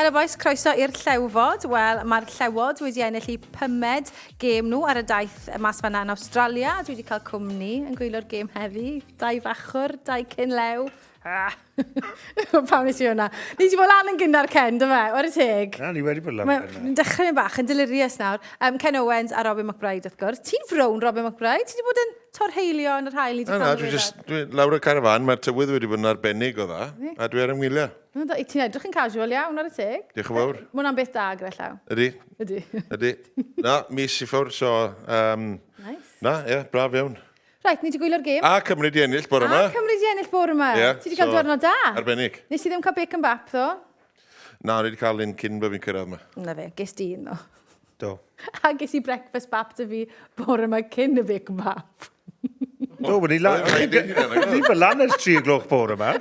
Helo bois, croeso i'r Llewfod. Wel, mae'r Llewod wedi ennill eu pumed gêm nhw ar y daith mas fanna yn Awstralia. Dwi wedi cael cwmni yn gwylio'r gêm heddi. Dau fachwr, dau cyn lew. Ah. Pam nes i hwnna? Ni wedi bod lan yn gynnar, Ken, dy fe? Ware teg. Na, ni wedi bod lan yn gynnar. Dechrau yn bach yn delirious nawr. Um, Ken Owens a Robin McBride, wrth gwrs. Ti'n frown, Robin McBride? Ti wedi bod yn torheilio yn yr haul? Na, na, dwi just, dwi lawr y carafan, mae'r tywydd wedi bod yn arbennig o dda, a dwi ar ymwyliau. Ti'n edrych yn casual iawn, ar y teg. Diolch yn fawr. Mae hwnna'n beth da gyda llaw. Ydy. Ydy. Ydy. Na, mis i ffwrdd, so... Um, nice. Na, ie, yeah, braf iawn. Reit, ni 'di gwylio'r gêm. A Cymru 'di ennill bore 'ma. A Cymru 'di ennill bore 'ma. Ie. Ti 'di cael so, diwrnod da. Arbennig. Nes i ddim cael bacon bap, ddo. Na, o'n i 'di cael un cyn bod fi'n cyrraedd 'ma. Na fe, ges di un, ddo. Do. A ges i breakfast bap 'da fi bore 'ma cyn y bacon bap. Do, wedi lan... Fi fy lan ers 3 gloch bore yma.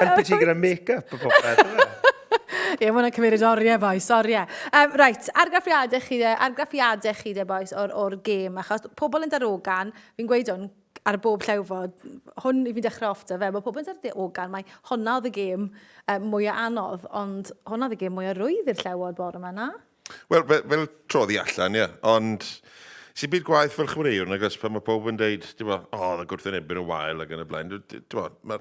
Helpu ti gyda make-up a popeth. Ie, mae hwnna'n cymryd oriau, boys, oriau. Um, right, argraffiadau chi de, argraffiadau chi de, boys, o'r, or gêm, achos pobl yn darogan, fi'n gweud hwn ar bob llewfod, hwn i fi'n dechrau off da fe, mae pobl yn darogan, mae honna oedd y gêm um, mwyaf anodd, ond honna oedd y gêm mwyaf rwydd i'r llewod bore yma, na? Wel, fel, fel trodd i allan, ie. Ond, sy'n byd gwaith fel chwaraewr, nag oes, pan mae pawb yn deud, ti'n bo, o, oedd y gwrthwynebwyr yn wael ac yn y blaen. Ti'n bo, ma,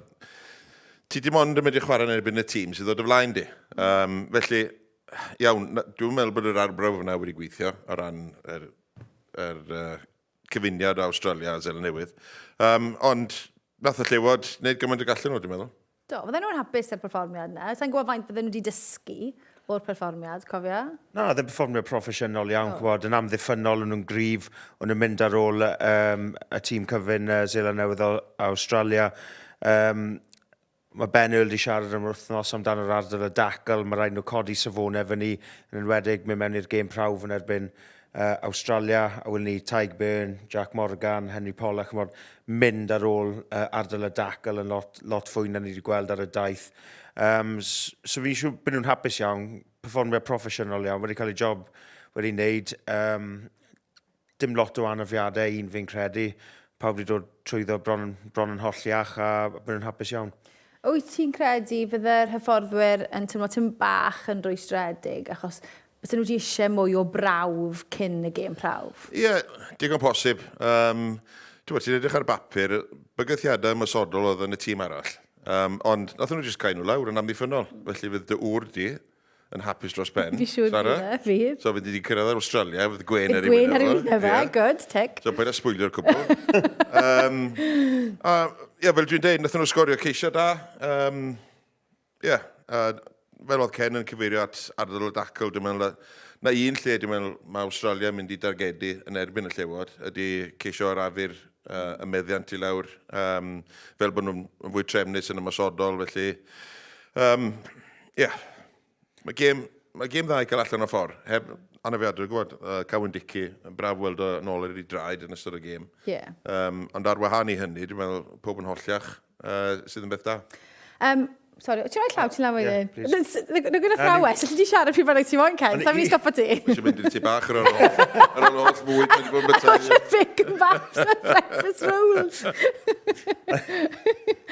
ti dim ond yn mynd i chwarae yn erbyn y tîm sydd o dy flaen di. Um, felly, iawn, dwi'n meddwl bod yr arbrawf yna wedi gweithio o ran yr, yr uh, cyfuniad o Awstralia a Seland Newydd. Um, ond, nath y Llewod wneud gymaint o gallen nhw, dwi'n meddwl. Do, fydden nhw'n hapus â'r perfformiad 'na. Sa i'n gwybod faint fydden nhw wedi dysgu o'r perfformiad, cofio? Na, oedd e'n perfformiad proffesiynol iawn, oh. Gwybod, yn amddiffynnol, o'n nhw'n gryf, o'n nhw'n mynd ar ôl um, y tîm cyfun uh, Zeland Newydd a Australia. Um, mae Ben Earl wedi siarad am yr wythnos amdano yr ardal y dacl, mae rhaid nhw codi safonau fyny, yn enwedig mynd mewn i'r gêm prawf yn erbyn uh, Awstralia, a welwn ni Tadhg Beirne, Jac Morgan, Henry Pollock, chymod, mynd ar ôl uh, ardal y dacl yn lot, lot fwy na ni wedi gweld ar y daith. Um, so fi'n siŵr bod nhw'n hapus iawn, perfformiad proffesiynol iawn, wedi cael ei job wedi wneud. Um, dim lot o anafiadau, un fi'n credu. Pawb wedi dod trwyddo bron, bron yn holliach a bod nhw'n hapus iawn. Wyt ti'n credu fydde'r hyfforddwyr yn teimlo tipyn bach yn rwystredig achos Bysen nhw wedi eisiau mwy o brawf cyn y gêm prawf? Ie, digon posib. Um, ti'n ti'n edrych ar bapur, bygythiadau ymosodol oedd yn y tîm arall. Um, ond nath nhw jyst cael nhw lawr yn amddiffynnol. Felly fydd dy ŵr di yn hapus dros ben. Fi siŵr Sara. bydd e, fydd. So fydd di cyrraedd ar Australia, fydd gwen ar ei wyneb. Gwen ar ei wyneb e, good, tick. So paid â sbwylio'r cwbl. um, a, ie, fel dwi'n deud, nath nhw sgorio ceisio da. Um, Ie, a fel oedd Ken yn cyfeirio at ardal y dacl, dwi'n meddwl na un lle dwi'n meddwl mae Awstralia yn mynd i dargedu yn erbyn y Llewod ydy ceisio arafu'r uh, y meddiant i lawr, um, fel bod nhw'n fwy trefnus yn ymosodol, felly um, ie, yeah. mae gêm, mae gêm dda i cael allan o ffordd, heb anafiadau, dwi'n gwybod, uh, Cawyn Dickey, yn braf weld o yn ôl ar ei draed yn ystod y gêm. Yeah. Um, ond ar wahân i hynny, dwi'n meddwl pob yn holliach, uh, sydd yn beth da. Um, sorry, ti'n rhoi llaw ti'n law wedyn? Yeah, Nag yn athrawes, allu di siarad pryd bynnag ti moyn, Ken, sa'n mynd i stopo ti. Mae eisiau mynd i'r tŷ bach ar ôl ar ôl holl fwyd wedi bod yn byta. Bacon baps a breakfast rolls.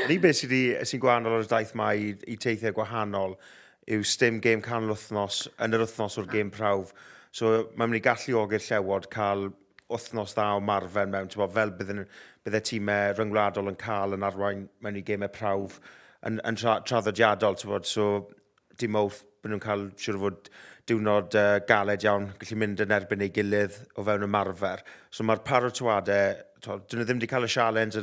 Yr un beth sydd sy'n gwahanol ar y daith ma i, i teithiau gwahanol yw stim gêm canol wythnos yn yr wythnos o'r gêm prawf. So mae'n mynd i galluogi'r Llewod cael wythnos dda o marfer mewn, ti'n fel bydden, bydde tîmau ryngwladol yn cael yn arwain mewn i gemau prawf yn, yn tra, traddodiadol, ti'n bod, so dim mawrth byd nhw'n cael siŵr o fod diwrnod uh, galed iawn, gallu mynd yn erbyn ei gilydd o fewn ymarfer. So mae'r paratoadau, dyn nhw ddim wedi cael y sialens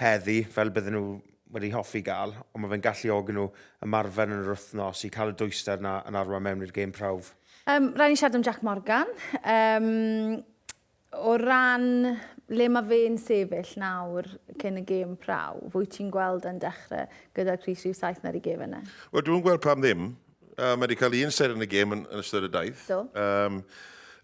heddi, fel bydden nhw wedi hoffi gael, ond mae fe'n galluogi nhw ymarfer yn yr wythnos i cael y dwyster na yn arwain mewn i'r gêm prawf. Um, rhaid ni siarad am Jack Morgan. Um, o ran le mae fe'n sefyll nawr cyn y gêm prawf, wyt ti'n gweld yn dechrau gyda'r crys rhif 7 na'r i gef yna? Wel, dwi'n gweld pam ddim. Uh, mae wedi cael un ser yn y gêm yn, yn ystod y daith. Do. Um,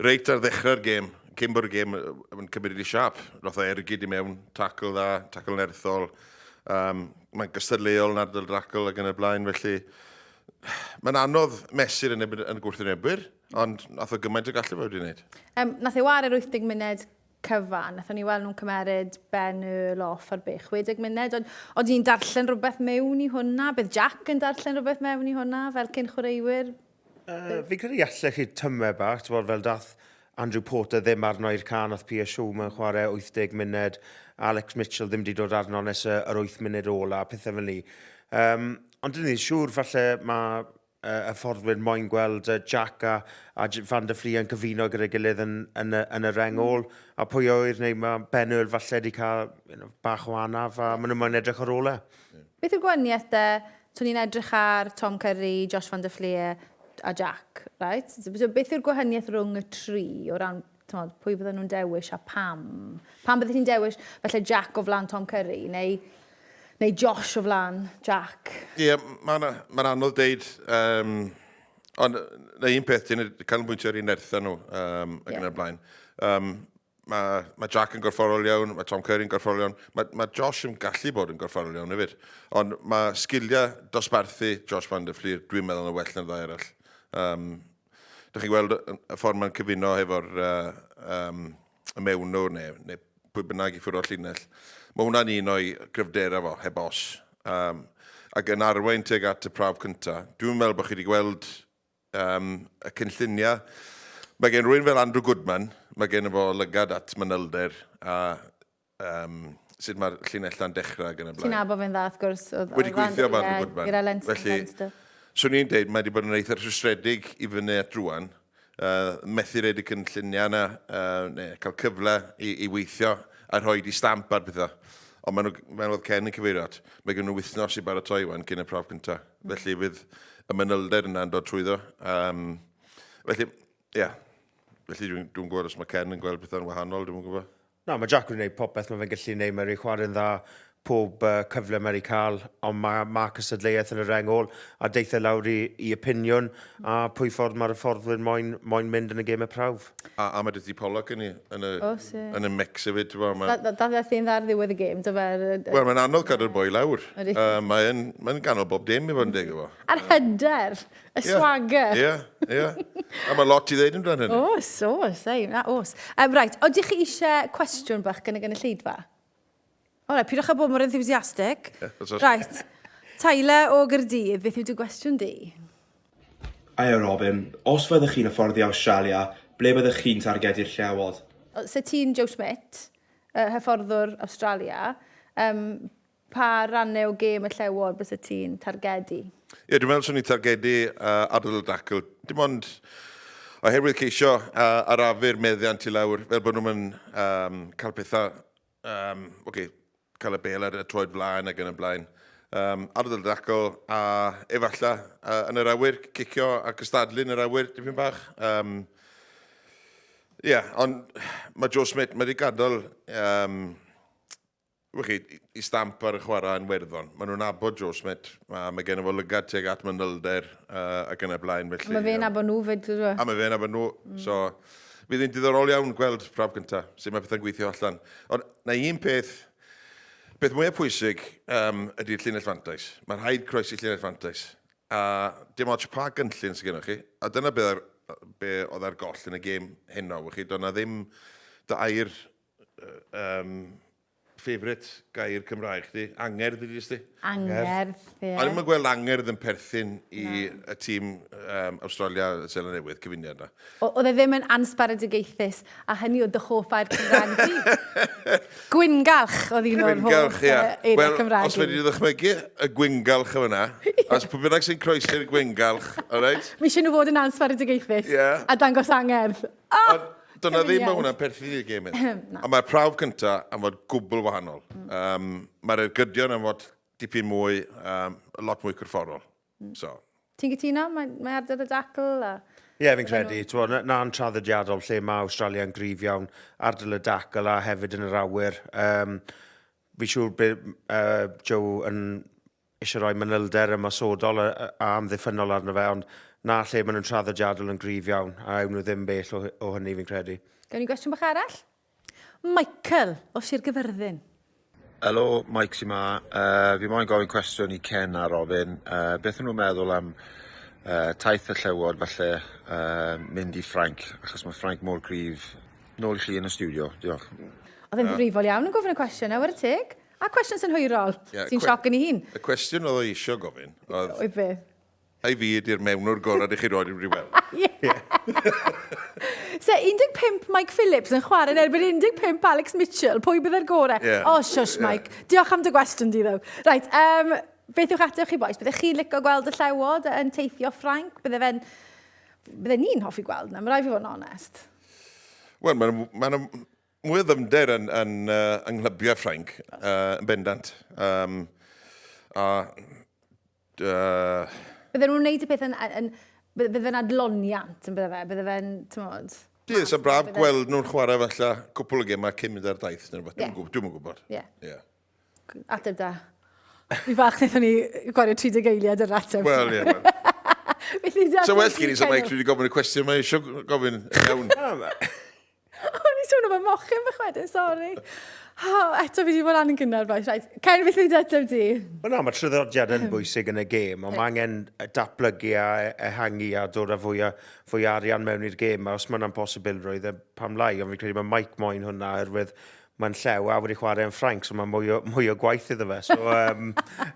reit ar ddechrau'r gêm, cyn bod y gêm yn cymryd i siap, roth o ergyd i mewn, tacl dda, tacl nerthol. Um, mae'n gystadleuol yn ardal dacl ac yn y blaen, felly mae'n anodd mesur yn, yn gwrthwynebwyr, ond nath o gymaint o gallu fe wedi wneud. Um, nath e ware'r 80 munud. cyfan. Nathon ni weld nhw'n cymeryd Ben Earl off ar be, 60 munud. Ond oedden ni'n darllen rhywbeth mewn i hwnna? Bydd Jack yn darllen rhywbeth mewn i hwnna fel cyn chwaraewyr? Fi'n credu allech chi tymer bach, ti'n bod, fel dath Andrew Porter ddim arno i'r can, nath Pierre Schumann chwarae 80 munud, Alex Mitchell ddim wedi dod arno nes yr 8 munud ola, pethau fel ni. Ond dyn ni siŵr falle mae hyfforddwyr moyn gweld Jack a, a Van der Flee yn cyfuno gyda'i gilydd yn, yn, y, yn y reng ôl. A pwy oer neu mae Ben Earl falle wedi cael you know, bach o anaf a maen nhw moyn edrych ar ôl e. Beth yw'r gwahaniaeth de? So ni'n edrych ar Tom Curry, Josh van der Flee a Jack, right? So beth yw'r gwahaniaeth rhwng y tri o ran tmod, pwy fydden nhw'n dewis a pam? Pam bydde ti'n dewis felly Jack o flan Tom Curry neu Neu Josh o flan Jack. Ie, yeah, mae'n ma anodd deud. Um, ond na un peth, ti'n canolbwyntio ar un nertha nhw um, ac yeah. yn y blaen. Um, mae, mae Jack yn gorfforol iawn, mae Tom Curry yn gorfforol iawn, mae, mae Josh yn gallu bod yn gorfforol iawn hefyd. Ond mae sgiliau dosbarthu Josh van der Fleer, dwi'n meddwl yn well na'r ddau arall. Um, Dych chi'n gweld y ffordd mae'n cyfuno hefo'r uh, um, y mewnwr neu, neu pwy bynnag i ffwrdd o'r llinell. Mae hwnna'n un o'i gryfderau fo, heb os. Um, ac yn arwain tuag at y prawf cyntaf. Dwi'n meddwl bod chi wedi gweld um, y cynlluniau. Mae gen rhywun fel Andrew Goodman, mae gen fo lygad at manylder a um, sut mae'r llinellau'n dechrau ac yn y blaen. Ti'n nabod fe'n dda, wrth gwrs. Oedd, wedi gweithio efo Andrew Goodman. Gyda Leinster. Felly, swn i'n deud, mae wedi bod yn eitha rhwystredig i fyny at rwan. Uh, methu reid y cynlluniau yna, uh, neu cael cyfle i, i weithio a rhoi di stamp ar pethau. Ond maen nhw, fel oedd Ken yn cyfeirio at, mae gen nhw wythnos i baratoi wan cyn y prawf cyntaf. Felly fydd y manylder yna'n dod trwyddo. Um, felly, ie. Yeah. Felly dwi'n dwi gwybod os mae Ken yn gweld pethau'n wahanol, dwi'n gwybod. Na, mae Jack wedi gwneud popeth mae fe'n gallu gwneud. Mae wedi chwarae'n dda pob uh, cyfle mae wedi cael, ond mae, mae cystadleuaeth yn y reng ôl, a deitha e lawr i, i opinion, a pwy ffordd mae'r hyfforddwyr moyn, moyn mynd yn y gêm y prawf. A, a mae Dydi Pollock yn, yn, y, Oes, ie. yn y mix hefyd. Ti'n ma... Da, da, da dda ar ddiwedd y gêm, dy fe? Wel, mae'n anodd cadw'r boi lawr. Uh, mae'n mae ganol bob dim i fod yn deg efo. A'r hyder. Y swagger. Ie, ie. A mae lot i ddeud amdano hynny. Oes, oes, ei, na, oes. Um, right, oedych chi eisiau cwestiwn bach gan y gynulleidfa? O, right, pidwch â bod mor enthusiastic. Right, Tyler o Gyrdydd, beth yw dy gwestiwn di? Hiya Robin, os fyddech chi'n hyfforddi Awstralia, ble byddech chi'n targedu'r Llewod? Se ti'n Joe Schmidt, uh, hyfforddwr Awstralia, um, Pa rannau o gêm y Llewod byse ti'n targedu? Ie, dwi'n meddwl swn i'n targedu uh, ardal y dacl. Dim ond oherwydd ceisio uh, arafu'r meddiant i lawr, fel bod nhw'n um, cael pethau, um, okay, cael y bel ar y troed flaen ac yn y blaen. Um, ardal y dacl a efallai uh, yn yr awyr, cicio a cystadlu yn yr awyr, dipyn bach. Um, Ie, yeah, ond mae Joe Smith, mae wedi gadael um, Wch chi, i stamp ar y chwarae yn Werddon. Maen nhw'n nabod Joe Schmidt, a mae gen fo lygad tuag at manylder uh, ac yn y blaen. Felly, a mae fe'n nabod nhw fyd, dwi? A mae fe'n nabod nhw. So, fydd hi'n diddorol iawn gweld prawf gyntaf, sut mae pethau'n gweithio allan. Ond na un peth, beth mwyaf pwysig um, ydy'r llinell fantais. Mae'n rhaid croesi llinell fantais. A dim ots pa gynllun sydd gennych chi, a dyna be, ar, be oedd ar goll yn y gêm heno, wch chi, doedd na ddim dy air um, favourite gair Cymraeg chdi, angerdd ydi sti? Angerdd, ie. O'n i'n gweld angerdd yn perthyn i y tîm um, Australia a Seland Newydd, cyfuniad na. Oedd e ddim yn ansbaradigaethus, a hynny oedd dy hoff air Cymraeg di. Gwyngalch oedd un o'r hoff ie. eiriau Wel, Cymraeg. os fedri di ddychmygu y gwyngalch yma na, os pwy bynnag sy'n croesi'r gwyngalch, all right? Mi eisiau nhw fod yn ansbaradigaethus Ie. a dangos angerdd. Oh! Ond dyna ddim mae hwnna'n perthyn i'r gêm hyn. A mae'r prawf cynta am fod gwbl wahanol. Mm. Um, mae'r ergydion am fod dipyn mwy, um, lot mwy corfforol. Mm. So. Ti'n cytuno? Mae, mae ardal y dacl a... Ie, yeah, fi'n credu. Na'n na traddodiadol lle mae Australia yn gryf iawn, ardal y dacl a hefyd yn yr awyr. Um, fi'n siŵr bydd uh, Joe yn eisiau rhoi manylder ymosodol a, a amddiffynnol arno fe, ond na lle maen nhw'n traddodiadol yn gryf iawn, a ewn nhw ddim bell o, o hynny fi'n credu. Gawn ni gwestiwn bach arall? Michael o Sir Gyfyrddin. Helo, Mike sy'n ma. Uh, fi moyn gofyn cwestiwn i Ken a Robin. Uh, beth nhw'n meddwl am uh, taith y llewod falle uh, mynd i Ffrainc, achos mae Ffrainc mor gryf. Nôl i chi yn y stiwdio. Diolch. Oedd e'n ddifrifol iawn yn gofyn y cwestiwn, nawr y teg. A cwestiwn synhwyrol, yeah, sy'n sioc yn ei hun. Y cwestiwn oedd o eisiau gofyn oedd... Oedd beth? Ai fi ydy'r mewnwr gorau ydych chi roed wedi weld? Ie. Se 15 Mike Phillips yn chwarae yn erbyn 15 Alex Mitchell, pwy bydd yr gorau? Yeah. Oh, shush, Mike. Yeah. Diolch am dy gwestiwn di, ddo. Right, beth yw'ch ateb chi, boys? Byddech chi'n licio gweld y llewod yn teithio Ffrainc? Bydde fe'n... Bydde ni'n hoffi gweld na, mae rhaid fi fod yn onest. Wel, mae'n ma mwy o ddyfnder yn, yn, uh, yng nghlybiau Ffrainc, yn bendant. Um, a Bydden nhw'n wneud y peth yn... yn, bydde fe'n adloniant, yn bydde fe? Bydde fe'n, ti'n Ie, sa'n braf gweld nhw'n chwarae falle cwpl o gemau cyn mynd ar daith neu rhywbeth. Yeah. Dwi'm yn gwybod. Ie. Yeah. Ateb da. Fi fach wnaethon ni gwario 30 eiliad yr ateb. Wel, ie. Yeah, well. So well gen i, so Mike, dwi wedi gofyn y cwestiwn, mae eisiau gofyn iawn. O'n i'n sôn am y mochyn fach wedyn, sori. Oh, eto fi wedi bod lan yn gynnar, boys. Right. Ken, beth yw'n ateb di? Wel na, mae traddodiad yn bwysig yn y gêm, ond mae angen datblygu a e, ehangu a dod â fwy o, fwy o arian mewn i'r gêm. A os mae'n posibilrwydd, e, pam lai, ond fi'n credu mae Mike moyn hwnna, oherwydd mae'n llew a wedi chwarae yn Ffrainc, so mae mwy o, mwy o gwaith iddo fe. So,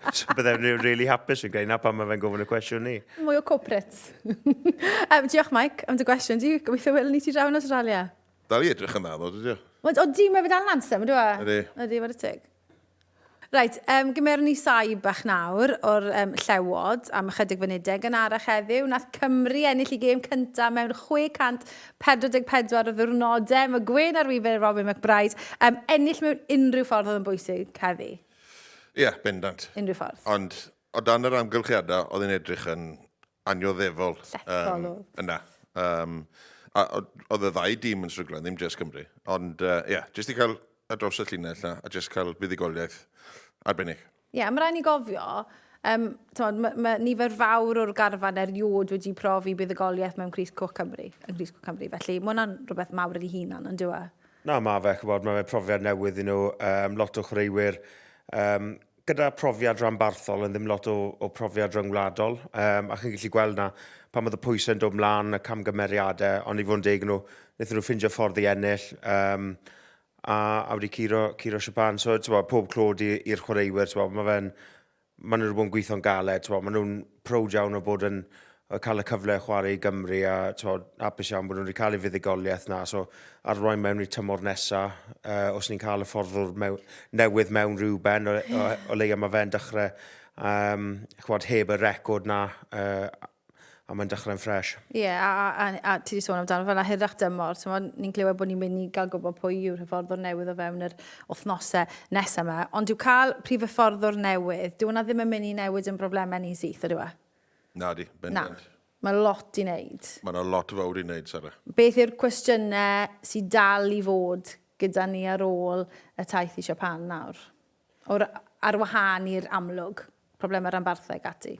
so byddai'n really hapus yn gwneud na pan mae fe'n gofyn y cwestiwn ni. Mwy o corporates. diolch Mike am dy gwestiwn di. Gobeithio welwn ni ti draw yn Australia. Dal i edrych yn dda, ddo, dydy o? Wel, o di, mae fe dal yn ansem, ynddo e? Ydy. Ydy, whare teg. Reit, gymerwn ni saib bach nawr o'r Llewod am ychydig funudau. Gynharach heddiw, nath Cymru ennill i gêm cyntaf mewn 644 o ddiwrnodau. Mae Gwen ar wybed Robin McBryde. Ennill mewn unrhyw ffordd oedd yn bwysig heddi. Ie, yeah, bendant. Unrhyw ffordd. Ond o dan yr amgylchiadau, oedd hi'n edrych yn annioddefol. Llethol oedd. Yna. Um, a oedd y ddau dîm yn stryglo, ddim jyst Cymru. Ond, ie, uh, yeah, jyst i cael ar draws y llinell na, a jyst cael buddugoliaeth arbennig. Ie, yeah, mae rhaid ni gofio, um, tymod, mae ma nifer fawr o'r garfan erioed wedi profi buddugoliaeth mewn Crys Coch Cymru, yn Crys Coch Cymru, felly mae hwnna'n rhywbeth mawr yn ei hunan, yn dyw e? Na, mae fe, chybod, mae fe profiad newydd i nhw, um, lot o chwaraewyr um, gyda profiad rhanbarthol yn ddim lot o, o profiad rhyngwladol, um, a chi'n gallu gweld na pan oedd y pwysau'n dod mlaen, y camgymeriadau, ond i fod yn deg nhw, wnaethon nhw ffindio ffordd i ennill, um, a, a wedi curo, curo Siapan. So, bod, pob clod i'r chwaraewyr, bod, mae fe'n, maen nhw wedi bod yn gweithio'n galed, bod, maen nhw'n prowd iawn o bod yn cael y cyfle i chwarae i Gymru a t'mod, hapus iawn bod nhw wedi cael eu fuddugoliaeth na. So arwain mewn i'r tymor nesa, os ni'n cael y fforddwr mew, newydd mewn rhyw ben, o, o, o leia mae fe'n dechrau, um, chwad, heb y record na, a mae'n dechrau'n ffres. Ie, yeah, a, a, a, a ti wedi sôn amdano fel hirach dymor, ti'n ni'n clywed bod ni'n mynd i gael gwybod pwy yw'r hyfforddwr newydd o fewn yr wythnosau nesaf yma, ond dyw cael prif hyfforddwr newydd, dyw hwnna ddim yn mynd i newid yn broblemau ni syth, ydyw e? Na di, bendant. Na. Mae lot i wneud. Mae yna lot fawr i wneud, Sara. Beth yw'r cwestiynau sydd dal i fod gyda ni ar ôl y taith i Japan nawr? O'r, ar wahân i'r amlwg, problemau rhanbarthau ac ati.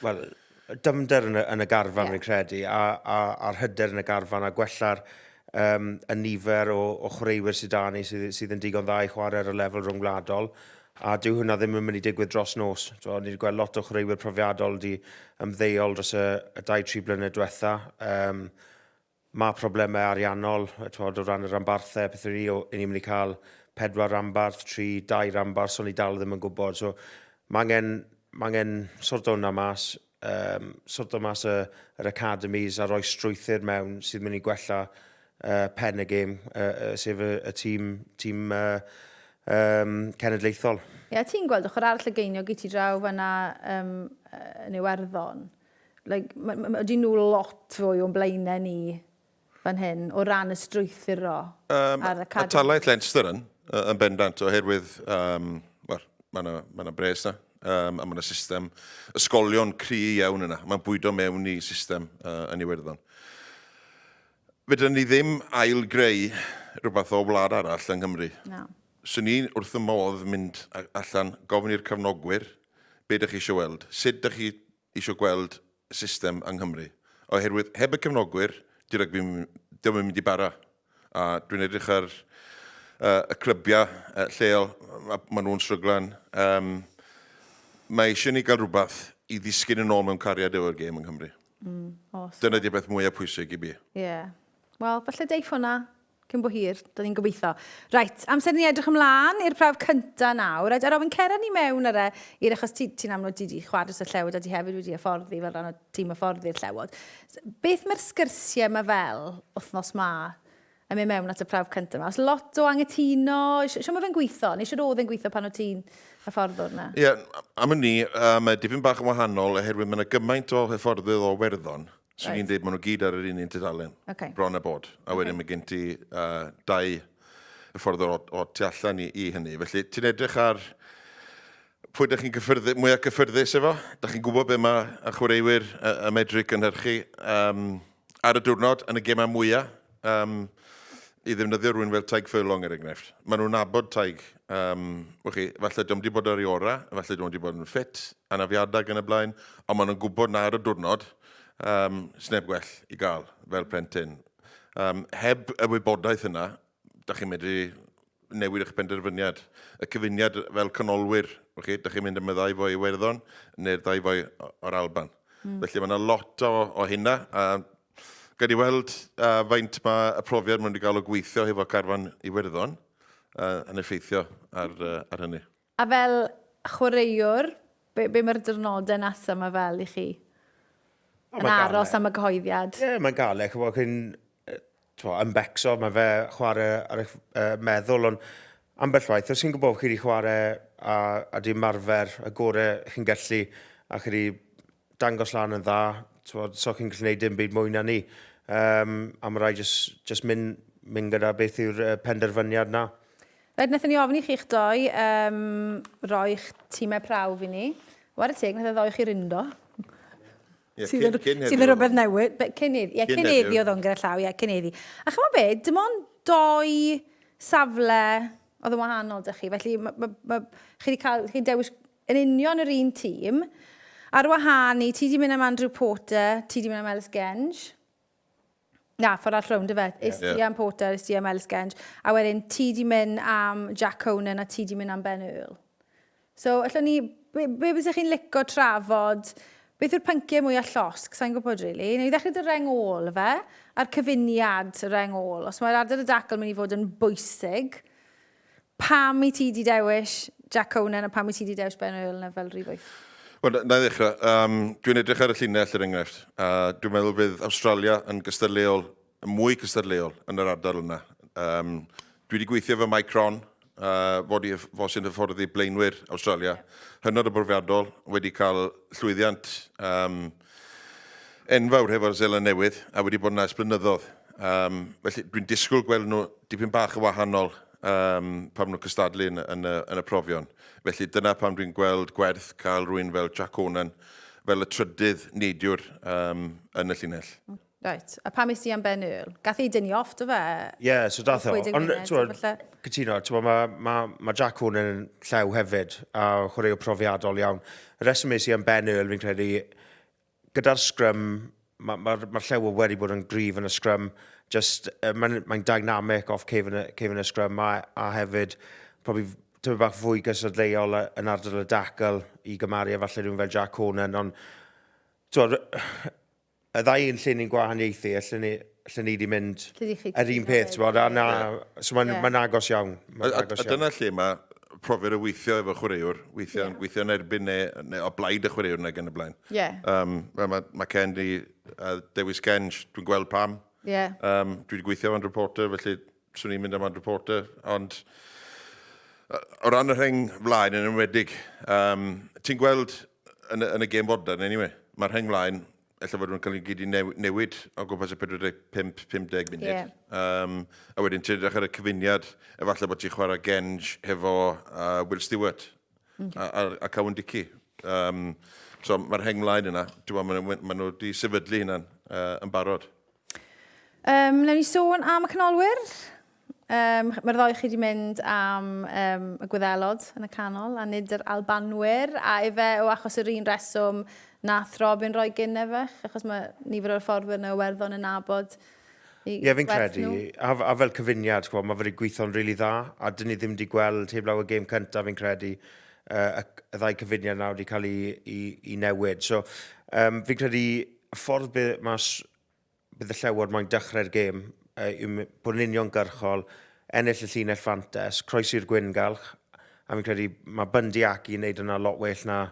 Wel, dyfnder yn y, yn y garfan, yeah. fi'n credu, a, a, a'r hyder yn y garfan, a gwella'r um, y nifer o, o chwaraewyr sydd da ni sydd, sydd yn digon dda i chwarae ar y lefel rhyngwladol. A dyw hwnna ddim yn mynd i digwydd dros nos. So, ni wedi gweld lot o chwaraewyr profiadol wedi ymddeol dros y, y 2-3 blynedd diwetha. Um, mae problemau ariannol, twod, o ran y ranbarthau, pethau ni, o, ni'n mynd i cael pedwar ranbarth, tri, dau ranbarth, so ni dal ddim yn gwybod. So, mae angen, mae angen sort o hwnna mas, um, sort o mas y, yr academies a rhoi strwythur mewn sydd mynd i gwella pen y gêm, sef y, y tîm, tîm um, cenedlaethol. Ie, yeah, ti'n gweld ochr arall y geiniog i ti draw fanna um, yn Iwerddon. Like, ydy nhw lot fwy o'n blaenau ni fan hyn o ran y strwythuro ar y cadw? Y talaith Leinster yn, yn bendant, oherwydd, um, well, mae yna ma bres na, um, a mae yna system ysgolion cry iawn yna. Mae'n bwydo mewn i system yn Iwerddon. Fedrwn ni ddim ail-greu rhywbeth o wlad arall yng Nghymru. Na. Swn i wrth y modd mynd allan, gofyn i'r cefnogwyr, be dych chi eisiau weld? Sut dych chi eisiau gweld system yng Nghymru? Oherwydd heb y cefnogwyr, di rygbi ddim yn mynd i bara. A dwi'n edrych ar uh, y clybiau uh, lleol, ma, ma nhw'n stryglan. Um, mae eisiau ni gael rhywbeth i ddisgyn yn ôl mewn cariad efo'r gêm yng Nghymru. Oes. Dyna 'di'r peth mwyaf pwysig i fi. Ie. Wel, falle deiff hwnna. Cyn bo hir, da ni'n gobeithio. Reit, amser ni edrych ymlaen i'r prawf cynta nawr. Reit, a Robin, cera ni mewn ar e, i'r achos ti'n ti amlwg ti wedi chwarae dros y llewod a ti hefyd wedi hyfforddi fel rhan o tîm hyfforddi'r llewod. Beth mae'r sgyrsiau yma fel wythnos ma yn mynd mewn at y prawf cyntaf yma? Os lot o angytuno, sio mae fe'n gweithio? Neu sut oedd e'n gweithio pan o ti'n hyfforddwr na? Ie, yeah, am y ni, uh, mae dipyn bach yn wahanol oherwydd mae yna gymaint o hyfforddwyr o Werddon. Swn i'n dweud maen nhw gyd ar yr un un tudalen. Okay. Bron a bod. A wedyn okay. mae gen ti dau hyfforddwr o, o tu allan i, i hynny. Felly ti'n edrych ar pwy ydych chi'n cyffyrddu, mwyaf cyffyrddus efo. Dych chi'n gwybod be mae y chwaraewyr y, y medru gynhyrchu um, ar y diwrnod yn y gemau mwyaf. Um, i ddefnyddio rhywun fel Taig Furlong er enghraifft. Maen nhw'n nabod Taig. Um, chi, falle diolch wedi bod ar ei orau, falle diolch wedi bod yn ffit, anafiadau ac yn y blaen, ond maen nhw'n gwybod na ar y diwrnod, um, sneb gwell i gael fel plentyn. Um, heb y wybodaeth yna, da chi'n medru newid eich penderfyniad. Y cyfuniad fel canolwyr, chi, da chi'n mynd am y ddau foi Iwerddon neu'r ddau foi o'r Alban. Felly mae yna lot o, o hynna, a Gad i weld uh, faint mae y profiad maen nhw wedi cael o gweithio hefo carfan Iwerddon uh, yn effeithio ar, uh, ar hynny. A fel chwaraewr, be, be mae'r diwrnodau nesaf yma fel i chi? Yn aros am y cyhoeddiad? Ie, yeah, mae'n galed. Chymod, chi'n yn becso, mae fe chwarae ar eich uh, meddwl, ond ambell waith, os chi'n gwybod chi wedi chwarae a, a di ymarfer y gorau chi'n gallu, a chi wedi dangos lan yn dda, t'mod, so chi'n gallu gwneud dim byd mwy na ni. Um, a mae rhaid just, just mynd, mynd gyda beth yw'r uh, penderfyniad na. Reit, wnaethon ni ofyn i chi'ch doi um, roi'ch tîmau prawf i ni. Ware teg, wnaeth e ddoi chi rindo. Yeah, sydd yn, cyn, sydd yn rhywbeth newydd. Cyn heddi, ie, cyn heddi oedd o'n gyda llaw, ie, cyn heddi. A chymod be, dim ond doi safle oedd yn wahanol dych chi. Felly, ma, ma, ma, chi wedi cael, chi dewis yn union yr un tîm. Ar wahân i, ti 'di mynd am Andrew Porter, ti 'di mynd am Ellis Genge. Na, ffordd arall rownd, ife? Is ti am Porter, is ti am Ellis Genge. A wedyn ti 'di mynd am Jack Conan a ti 'di mynd am Ben Earl. So, allwn ni... Be, be bysech chi'n lico trafod? Beth yw'r pynciau mwyaf llosg? Sa'n gwybod, really. Neu i ddechrau dy reng ôl, fe? A'r cyfuniad reng ôl. Os mae'r ardal y dacl mynd i fod yn bwysig, Pam i ti 'di dewis Jack Conan a pam i ti 'di dewis Ben Earl na fel rhif wyth? Wel, na i ddechrau. Um, dwi'n edrych ar y llinell, er enghraifft, a dwi'n meddwl fydd Awstralia yn gystadleuol, yn mwy cystadleuol yn yr ardal yna. Um, dwi wedi gweithio efo Mike Cron, fod, i, fo sy'n hyfforddi blaenwyr Awstralia. Hynod o brofiadol, wedi cael llwyddiant um, enfawr hefo'r Seland Newydd a wedi bod yna ers blynyddoedd. Um, felly dwi'n disgwyl gweld nhw dipyn bach yn wahanol um, pan nhw'n cystadlu yn, yn, y, yn y profion. Felly dyna pam dwi'n gweld gwerth cael rhywun fel Jack Conan fel y trydydd neidiwr um, yn y llinell. Right. A pam es ti am Ben Earl? Gath ei dynnu off, do fe? Ie, yeah, so dath o. Ond, ti'n cytuno, ti'n mae ma, ma Jack Conan yn llew hefyd, a chwaraewr profiadol iawn. Y reswm es i am Ben Earl, fi'n credu, gyda'r scrum, mae'r ma, ma, ma llew wedi bod yn gryf yn y scrum, just, uh, mae'n mae dynamic off cefn, cefn y scrum, a, a hefyd, probably tyfu bach fwy gystadleuol yn ardal y dacl i gymaru a falle rhywun fel Jack Conan, ond ti'n y ddau un lle ni'n gwahaniaethu, lle ni, lle ni wedi mynd yr un peth, ti'n bod, a na, so mae'n yeah. ma agos iawn. Ma a, agos a, a dyna lle mae profiad o weithio efo chwaraewr, weithio, yeah. gweithio yn erbyn neu, neu o blaid y chwaraewr neu gan y blaen. Yeah. Um, mae ma Ken di uh, dewis Genge, dwi'n gweld pam. Yeah. Um, dwi wedi gweithio efo Andrew Porter, felly swn i'n mynd am Andrew Porter, ond o ran y rheng flaen yn enwedig, um, ti'n gweld yn, yn y gêm fodern, anyway, mae'r rheng flaen, ella fod nhw'n cael ei gyd i newid o gwmpas y 45-50 munud. Yeah. Um, a wedyn ti'n edrych ar y cyfuniad, efallai bod ti'n chwarae Genge hefo Will Stewart okay. a, a, a Cowan Dickey. Um, so mae'r rheng mlaen yna, dwi'n meddwl, maen nhw, ma wedi sefydlu hynna'n uh, yn barod. Um, Newn ni sôn am y canolwyr. Um, Mae'r ddoi chi wedi mynd am um, y Gwyddelod yn y canol a nid yr Albanwyr. A ife o achos yr un reswm nath Robin roi Ginefech, achos mae nifer o'r fforddwyr yn y Iwerddon yn nabod Ie, yeah, fi'n credu. A, a fel cyfuniad, mae fe wedi gweithio'n rili really dda, a dyn ni ddim wedi gweld heblaw y gêm cyntaf, fi'n credu, uh, y, y ddau cyfuniad nawr wedi cael ei, ei, ei newid. So, um, fi'n credu y ffordd mae bydd y Llewod moyn dechrau'r gêm. yw bod yn uniongyrchol, ennill y llinell fantes, croesi'r gwyngalch, a fi'n credu mae Bundy Aki yn neud yna lot well na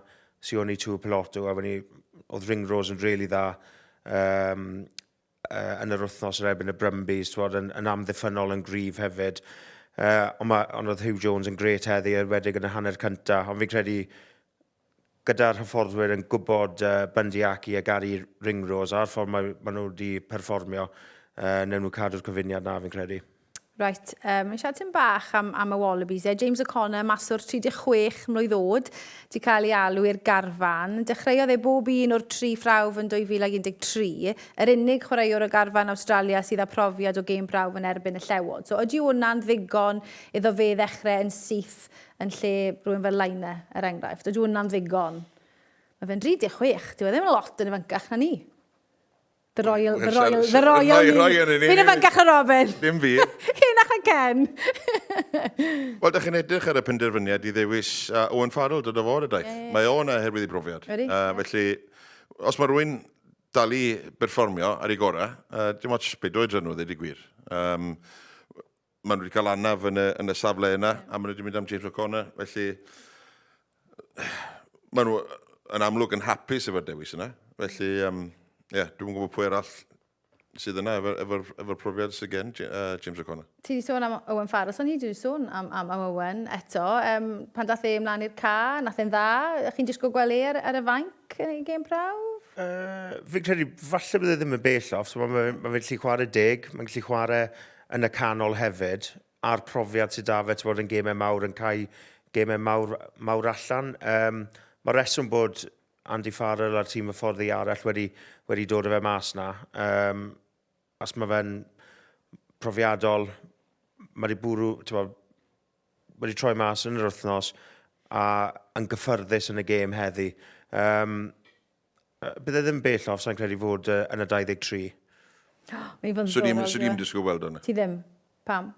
Sione Tuipulotu, a wedi, oedd Ringrose yn really dda yn yr wythnos yn erbyn y Brumbies, twod, yn, yn amddiffynnol yn gryf hefyd. Ond, ma, ond oedd Huw Jones yn gret heddi, enwedig yn y hanner cyntaf, ond fi'n credu gyda'r hyfforddwyr yn gwybod Bundy Aki a Gary Ringrose a'r ffordd mae, maen nhw wedi perfformio, newn nhw cadw'r cyfuniad na fi'n credu. Right, mae'n siarad tipyn bach am, am y Wallabies. E. James O'Connor, maswr 36 mlwydd oed, di cael ei alw i'r garfan. Dechreuodd e bob un o'r tri phrawf yn 2013, yr unig chwaraewr o garfan Awstralia sydd â profiad o gêm brawf yn erbyn y Llewod. So ydy hwnna'n ddigon iddo fe ddechrau yn syth yn lle rhywun fel Laine, er enghraifft? Ydy hwnna'n ddigon? Mae fe'n 36, dyw e ddim yn lot yn ifancach na ni. The Royal, the Royal, the Royal ni. Fi'n ifancach na Robin. Dim fi. Hynach na Ken. Wel, da chi'n edrych ar y penderfyniad i ddewis Owen Farrell dod o fod y daith. Yeah, yeah. Mae o'n oherwydd ei brofiad. Ready? Felly, os mae rhywun dal i berfformio ar ei gorau, dim ots beth oedran nhw, ddweud y gwir. Maen nhw wedi cael anaf yn y, yn y safle yna, a maen nhw wedi mynd am James O'Connor, felly maen nhw yn amlwg yn hapus efo'r dewis yna. Felly, um, yeah, dwi'n gwybod pwy arall sydd yna efo'r efo, efo profiad sydd gen James O'Connor. Ti wedi sôn am Owen Farrell, so ni wedi sôn am, am, am Owen eto. Um, pan dath e ymlaen i'r ca, nath e'n dda. Chi'n disgwyl gweld e ar, ar y fainc yn ei gêm prawf? Fi'n credu, falle bydd e ddim yn bell off, so mae'n ma, ma gallu chwarae deg, mae'n gallu chwarae yn y canol hefyd, a'r profiad sydd da fe, ti'n bod yn gemau mawr, yn cael gemau mawr, mawr allan. Um, mae reswm bod Andy Farrell a'r tîm hyfforddi arall wedi, wedi dod â fe mas na. Um, as mae fe'n profiadol, mae wedi bwrw, ti'n bod, wedi troi mas yn yr wythnos a yn gyffyrddus yn y gêm heddi. Um, bydd e ddim bell off, sa'n credu fod yn y 23. Mae'n fod yn ddiddorol. Swn i'n disgwyl weld hwnna. Ti ddim? Pam?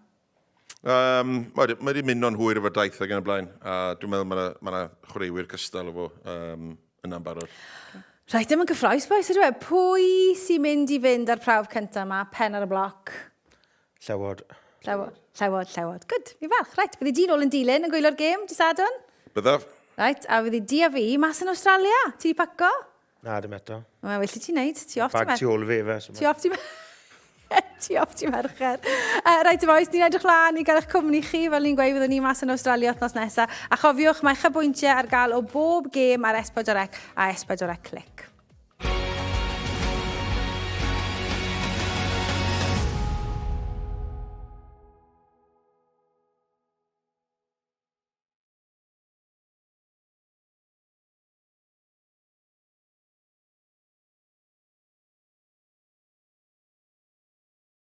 Um, mae wedi mynd o'n hwyr efo'r daith ac yn y blaen, a dwi'n meddwl mae yna ma chwaraewyr cystal efo um, yna'n barod. Rhaid, dim yn gyffroes, boys, ydw e? Pwy sy'n mynd i fynd ar prawf cyntaf yma, pen ar y bloc? Llewod. Llewod, llewod, llewod. Good, fi'n falch. Reit, fyddi di nôl yn dilyn yn gwylio'r gêm, di Sadwrn? Byddaf. Reit, a fyddi di a fi mas yn Australia. Ti di paco? Na, dim eto. Wel, well i ti wneud. Ti off ti Bag tu ôl i fi, fe. So ti off ti... ti off ti mercher. Reit, boys, ni'n edrych lan i gael eich cwmni chi, fel ni'n gweud, fyddwn ni mas yn Australia wythnos nesaf. A chofiwch, mae uchafbwyntiau ar gael o bob gêm ar S4C a S4C Click.